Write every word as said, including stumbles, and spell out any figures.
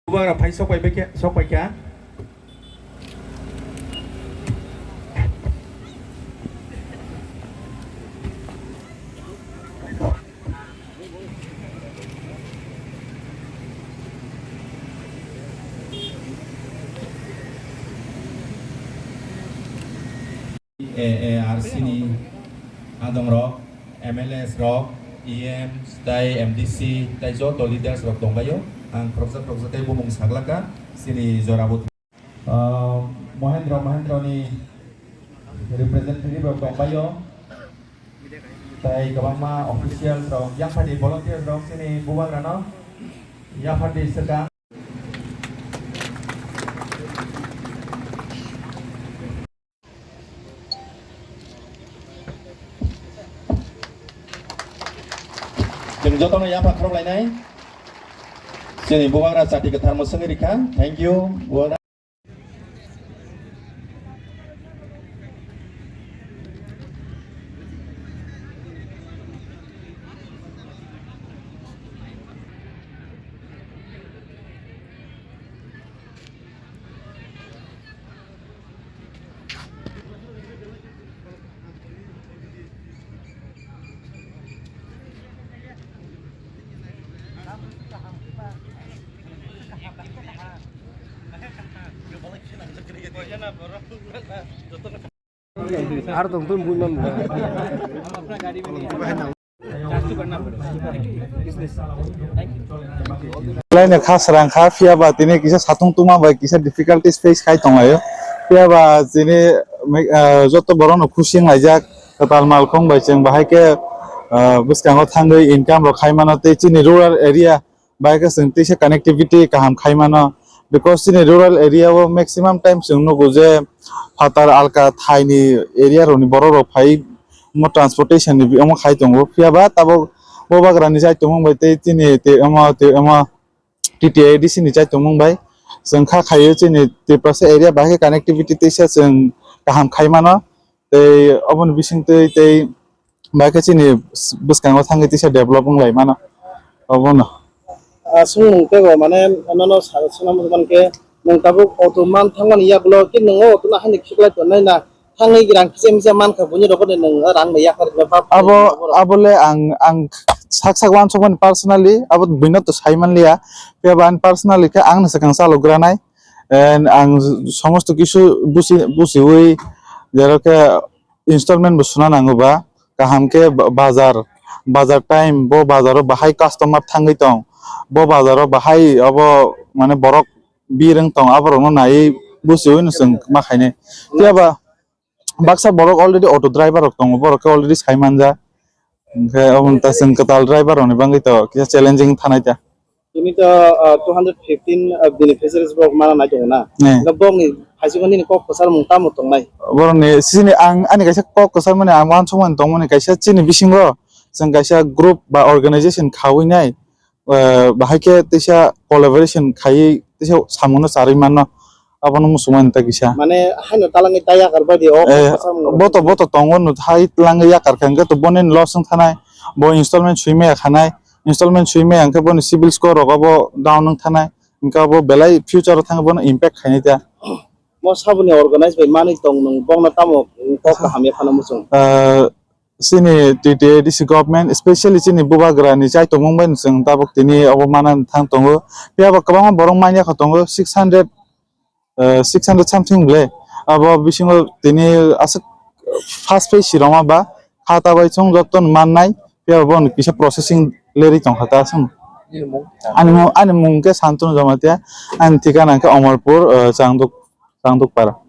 Bubagra phai sok pai kha, sok pai kha. A A R C ni adong rok, M L As rok, E Ms, tai M D C, tai joto leaders rok tongbaio. Ang khoroksa khoroksa tei bumung saglaka, chini jora bo. Ah, Mahindra, Mahindra ni representative rok tongbaio. Tai kwbangma officials rok, yapharni volunteers rok chini bubagrano yapharni swkang. Chwng jotono yapha khorok lainai. Chini bubagra chati kwtharmo swngwi rikha. Thank you, bubagra. Ar tong tong bui man. Laina kha srang kha, phiya ba tini kisa satung tungma bai kisa difficulties face khai tong laio. Phiya ba tini, ah, joto borok no khusi wng laijak, kwtal malkhung bai chwng bahai khe, ah, bwskango thangwi income rok khai mano tei chini rural area bai khe chwng teisa connectivity kaham khai mano, because chini rural area o maximum time chwng nugo je phatar alka thaini area rokni borok rok phai omo transportation ni omo khai tongo, phiya ba tabuk bubagra ni chai tongmung bai tei chini tei omo tei omo T T A D C ni chai tongmung bai chwng kha khaio chini Tiprasa area bai khe connectivity teisa chwng kaham khai mano. Tei oboni bisingtwi tei bai khe chini bwskango thangwi teisa develop wng lai mano obono. Ah, swngmung tei bo mane nono sa-, swnam hwn khe nwng tabuk auto man thangmani yagulo khe nwng o auto no haino khiklai tongnai na thangwi rang kisa misa mankha buini rokni nwng rang bai yakar ba. Abo, abo le ang, ang sak sak uansukmani personally abo buino to sai manliya. Phiya ba ang personally khe ang no swkang chalogra nai. And ang somosto kisu busi, busiwi, jero khe installment bo suna nango ba, kaham khe ba-, bazar, bazar time, bo bazaro bahai customer thangwi tong, bo bazaro bahai obo mane borok birwng tong, aborokno naiwi busiwi no chwng ma khainai. Phiya ba baksa borok already auto driver rok tongo, borok khe already sai manja. Hwnkhe omo ta chwng kwtal driver rokni bagwi to kisa challenging thanai ta. Tini to, ah, two hundred fifteen, ah, beneficiaries borok mana nai tongo na. Eh. Hwnkhe borokni phaisikgo nini kok kwchar mung tamo tongnai? Borokni sini ang ani kaisa kok kwchar mani ang uansukmani tongmani kaisa chini bisingo chwng kaisa group ba organization khawi nai. Eh, bahai khe teisa collaboration khaiwi teisa samungno charwi manno, abono muchungmani ta kisa. Mane haino talangwi ta yakar baidi o. Eh, kok kwchar mung boto, boto tongo no hai talangwi yakar khe hwnkhe to boni loss wng thanai, bo installment swi maya khanai, installment swi maya hwnkhe boni civil score rogo bo down wng thanai, hwnkhe abo belai future o thangwi bono impact khainai ta. Mo saboni organize bai manwi tong nwng bokno tamo kok kaham ya phano muchung? Eh, chini T T A D C government, specially chini bubagra ni chai tongmung bai chwng tabuk tini obo mana thang tongo. Phiya ba kwbangma borok manya kho tongo, six hundred, eh, six hundred something ble. Abo bisingo tini aswk first phase si rwma ba kha ta bai chwng joto no mannai, phiya ba bono kisa processing lerwi tong kha ta aswk. Ani mung, ani mung khe Santunu Jamatia, ani thikana khe Omorpur, eh, Changduk, Changdukpara.